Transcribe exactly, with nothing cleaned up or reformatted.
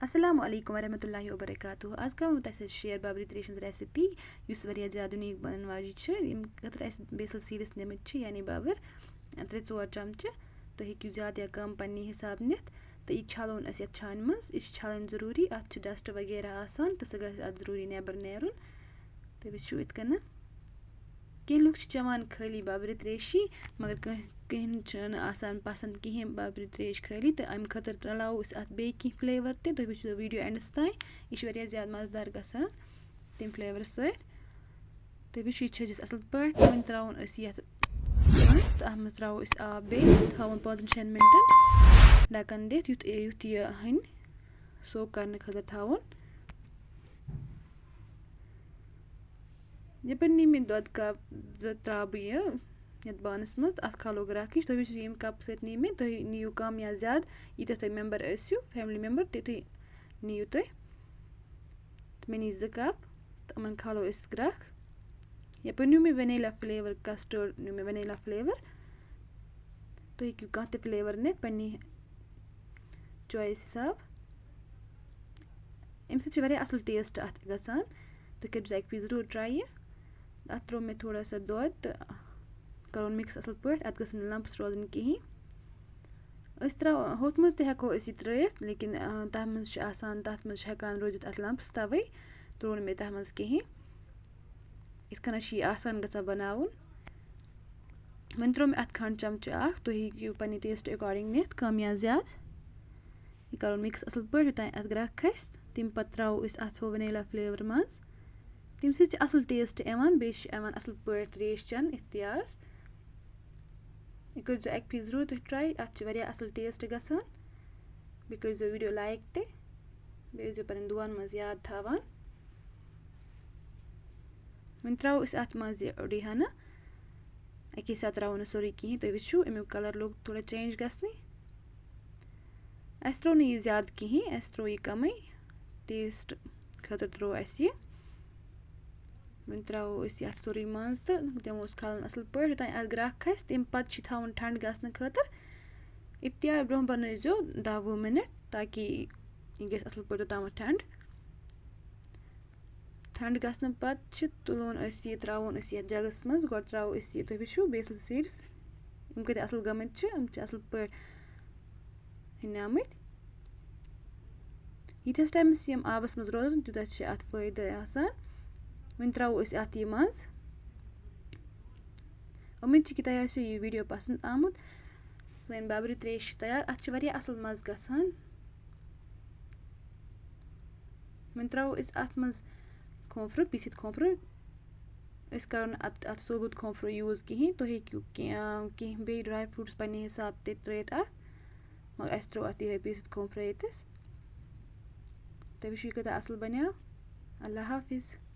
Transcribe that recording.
السلام علیکم ورحمۃ اللہ وبرکاتہ۔ آز کرو بہٕ تۄہہِ سۭتۍ شیئر بابری تریشہِ ہٕنٛز ریسپی، یُس واریاہ زیادٕ یونیٖک بَنَن واجہِ چھِ، ییٚمہِ خٲطرٕ اَسہِ بیسل سیٖڈٕس نِمٕتۍ چھِ، یعنی بابٕر ترٛےٚ ژور چمچہٕ۔ تُہۍ ہیٚکِو زیادٕ یا کم پننہِ حساب نِتھ۔ تہٕ یہِ چھَلون أسۍ یَتھ چھانہِ منٛز۔ یہِ چھِ چھَلٕنۍ ضروٗری، اَتھ چھِ ڈسٹ وغیرہ آسان، تہٕ سُہ گژھِ اَتھ ضروٗری نٮ۪بر نیرُن۔ تُہۍ وٕچھِو یِتھ کٔنۍ۔ کینٛہہ لُکھ چھِ چٮ۪وان خٲلی بابرِ تریشی، مگر کٲنٛسہِ، کِہیٖنۍ چھُنہٕ آسان پسنٛد کِہیٖنۍ بابرِ تریش خٲلی، تہٕ اَمہِ خٲطرٕ رلاوو أسۍ اَتھ بیٚیہِ کینٛہہ فلیور تہِ۔ تُہۍ وٕچھِو ویٖڈیو اینڈَس تام، یہِ چھِ واریاہ زیادٕ مَزٕدار گژھان تَمہِ فلیورٕ سۭتۍ۔ تُہۍ وٕچھِو، یہِ چھٔج اَسہِ اَصٕل پٲٹھۍ۔ وۄنۍ ترٛاوُن أسۍ یَتھ منٛز، تہٕ اَتھ منٛز ترٛاوو أسۍ آب بیٚیہِ، تھاوُن پانٛژَن شٮ۪ن مِنٹَن ڈَکَن دِتھ، یُتھ، یُتھ یہِ ہَنہِ سوک کَرنہٕ خٲطرٕ تھاوُن۔ یَپٲرۍ نی مےٚ دۄدٕ کپ زٕ ترٛاوٕ بہٕ یہِ یَتھ بانَس منٛز، تہٕ اَتھ کھالو گرٛٮ۪کھ ہِش۔ تُہۍ وٕچھِو، ییٚمہِ کَپہٕ سۭتۍ نی مےٚ، تُہۍ نِیِو کَم یا زیادٕ، ییٖتیٛاہ تُہۍ مٮ۪مبر ٲسِو، فیملی مٮ۪مبر، تِتُے نِیِو تُہۍ۔ تہٕ مےٚ نی زٕ کپ، تہٕ یِمَن کھالو أسۍ گرٛٮ۪کھ۔ یَپٲرۍ نیوٗ مےٚ وٮ۪نیٖلا فلیور، کسٹٲرڈ نیوٗ مےٚ وٮ۪نیٖلا فلیور۔ تُہۍ ہیٚکِو کانٛہہ تہِ فلیور نِتھ پنٛنہِ چویِس حساب۔ اَمہِ سۭتۍ چھِ واریاہ اَصٕل ٹیسٹ اَتھ گژھان۔ تُہۍ کٔرِو سُہ اَکہِ پھِرِ ضروٗر ٹراے یہِ۔ اَتھ ترٛوو مےٚ تھوڑا سا دۄد تہٕ کَرون مِکٕس اَصٕل پٲٹھۍ۔ اَتھ گژھن نہٕ لَمپٕس روزٕنۍ کِہیٖنۍ۔ أسۍ ترٛاو-، ہُتھ منٛز تہِ ہٮ۪کو أسۍ یہِ ترٛٲیِتھ، لیکِن، آ، تَتھ منٛز چھِ آسان، تَتھ منٛز چھِ ہٮ۪کان روٗزِتھ اَتھ لَمپٕس، تَوَے ترٛوو نہٕ مےٚ تَتھ منٛز کِہیٖنۍ۔ یِتھ کٔنۍ چھِ یہِ آسان گژھان بَناوُن۔ وۄنۍ ترٛوو مےٚ اَتھ کھنٛڈ چمچہٕ اَکھ، تُہۍ ہیٚکِو پنٛنہِ ٹیسٹ according نِتھ، کَم یا زیادٕ۔ یہِ کَرو مِکٕس اَصٕل پٲٹھۍ، یوٚتام اَتھ گرٛٮ۪کھ کھَسہِ۔ تَمہِ پَتہٕ ترٛاوو أسۍ اَتھ ہُہ وٮ۪نیٖلا فلیور منٛز۔ تَمہِ سۭتۍ چھِ اَصٕل ٹیسٹ یِوان، بیٚیہِ چھِ یِوان اَصٕل پٲٹھۍ تریش چٮ۪نہٕ اِختیارَس۔ یہِ کٔرۍزیو اَکہِ پھِرِ ضروٗر تُہۍ ٹراے، اَتھ چھِ واریاہ اَصٕل ٹیسٹ گژھان۔ بیٚیہِ کٔرۍزیو ویٖڈیو لایِک تہِ۔ بیٚیہِ ٲسۍزیو پَنٕنٮ۪ن دُعن منٛز یاد تھاوان۔ وۄنۍ ترٛاوو أسۍ اَتھ منٛز یہِ أڑٕے ہنا۔ اَکی ساتہٕ ترٛاوو نہٕ سورُے کِہیٖنۍ۔ تُہۍ وٕچھِو، اَمیُک کَلَر لوٚگ تھوڑا چینج گژھنٕے۔ اَسہِ ترٛوو نہٕ یہِ زیادٕ کِہیٖنۍ، اَسہِ ترٛوو یہِ کَمٕے۔ ٹیسٹ خٲطرٕ ترٛوو اَسہِ یہِ۔ وۄنۍ ترٛاوو أسۍ یَتھ سورُے منٛز تہٕ دِمو أسۍ کھَلُن اَصٕل پٲٹھۍ، یوٚتام اَتھ گرٛٮ۪کھ کھَسہِ۔ تَمہِ پَتہٕ چھِ تھاوُن ٹھنٛڈ گژھنہٕ خٲطرٕ۔ اِفتِیار برٛونٛہہ بَنٲیزیو دَہ وُہ مِنَٹ، تاکہِ یہِ گژھِ اَصٕل پٲٹھۍ توٚتامَتھ ٹھنٛڈ۔ ٹھنٛڈ گژھنہٕ پَتہٕ چھِ تُلون أسۍ یہِ، ترٛاوون أسۍ یَتھ جگَس منٛز۔ گۄڈٕ ترٛاوو أسۍ یہِ، تُہۍ وٕچھِو، بیسل سیٖڈٕس، یِم کۭتیٛاہ اَصٕل گٔمٕتۍ چھِ، یِم چھِ اَصٕل پٲٹھۍ ہُنیمٕتۍ۔ ییٖتِس ٹایمَس یِم آبَس منٛز روزَن، تیوٗتاہ چھِ اَتھ فٲیدٕ آسان۔ وۄنۍ ترٛاوو أسۍ اَتھ یہِ منٛز۔ اُمید چھِ کہِ تۄہہِ آسیو یہِ ویٖڈیو پَسنٛد آمُت۔ سٲنۍ بابری ترٛیش چھِ تیار۔ اَتھ چھِ واریاہ اَصٕل مَزٕ گژھان۔ وۄنۍ ترٛاوو أسۍ اَتھ منٛز کھوٗپرٕ، پیٖسِتھ کھوٗپرٕ۔ أسۍ کَرو نہٕ اَتھ، اَتھ ثوبوٗت کھوٗپرٕ یوٗز کِہیٖنۍ۔ تُہۍ ہیٚکِو کینٛہہ، کینٛہہ بیٚیہِ ڈرٛاے فرٛوٗٹٕس پنٛنہِ حِساب تہِ ترٛٲیِتھ اَتھ، مگر اَسہِ ترٛوو اَتھ یِہوٚے پیٖسِتھ کھوٗپرٕ ییٚتِس۔ تُہۍ وٕچھِو، یہِ کۭژاہ اَصٕل بَنیو۔ اللہ حافظ۔